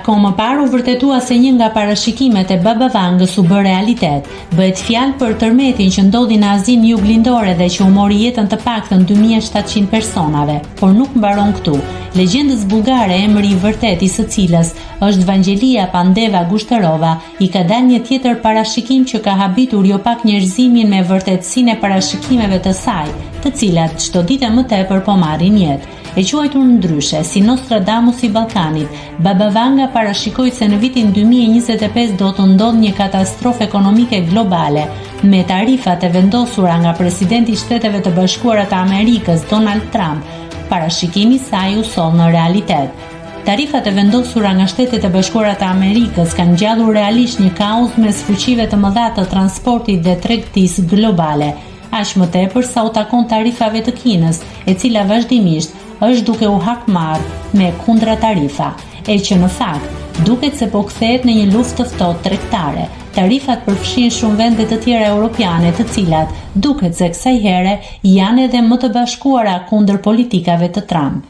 Pak kohë më parë u vërtetua se një nga parashikimet e Baba Vangës u bë realitet. Bëhet fjalë për tërmetin që ndodhi në Azinë Juglindore dhe që u mori jetën të paktën 2700 personave. Por nuk mbaron këtu. Legjendës bullgare, emri i vërtetë i së cilës është Vangjelia Pandeva Gushterova, i ka dalë një tjetër parashikim që ka habitur jo pak njerëzimin me vërtetësinë e parashikimeve të saj, të cilat çdo ditë e më tepër po marrin jetë. E quajtur ndryshe si Nostradamus i Ballkanit, Baba Vanga parashikoi se në vitin 2025 do të ndodhë një katastrofë ekonomike globale me tarifat e vendosura nga presidenti i Shteteve të Bashkuara të Amerikës, Donald Trump. Parashikimi i saj u soll në realitet. Tarifat e vendosura nga Shtetet e Bashkuara të Amerikës kanë ngjallur realisht një kaos mes fuqive të mëdha të transportit dhe tregtisë globale, aq më tepër sa u takon tarifave të Kinës, e cila vazhdimisht është duke u hakmarrë me kundratarifa, e që në fakt duket se po kthehet në një luftë të ftohtë tregtare. Tarifat përfshijnë shumë vende të tjera europiane, të cilat duket se kësaj here janë edhe më të bashkuara kundër politikave të Trump.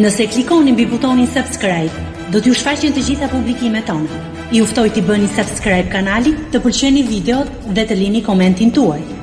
Nëse klikoni mbi butonin subscribe, do t'ju shfaqen të gjitha publikimet tona. Ju ftoj t'i bëni subscribe kanalit, të pëlqeni videot dhe të lini komentin tuaj.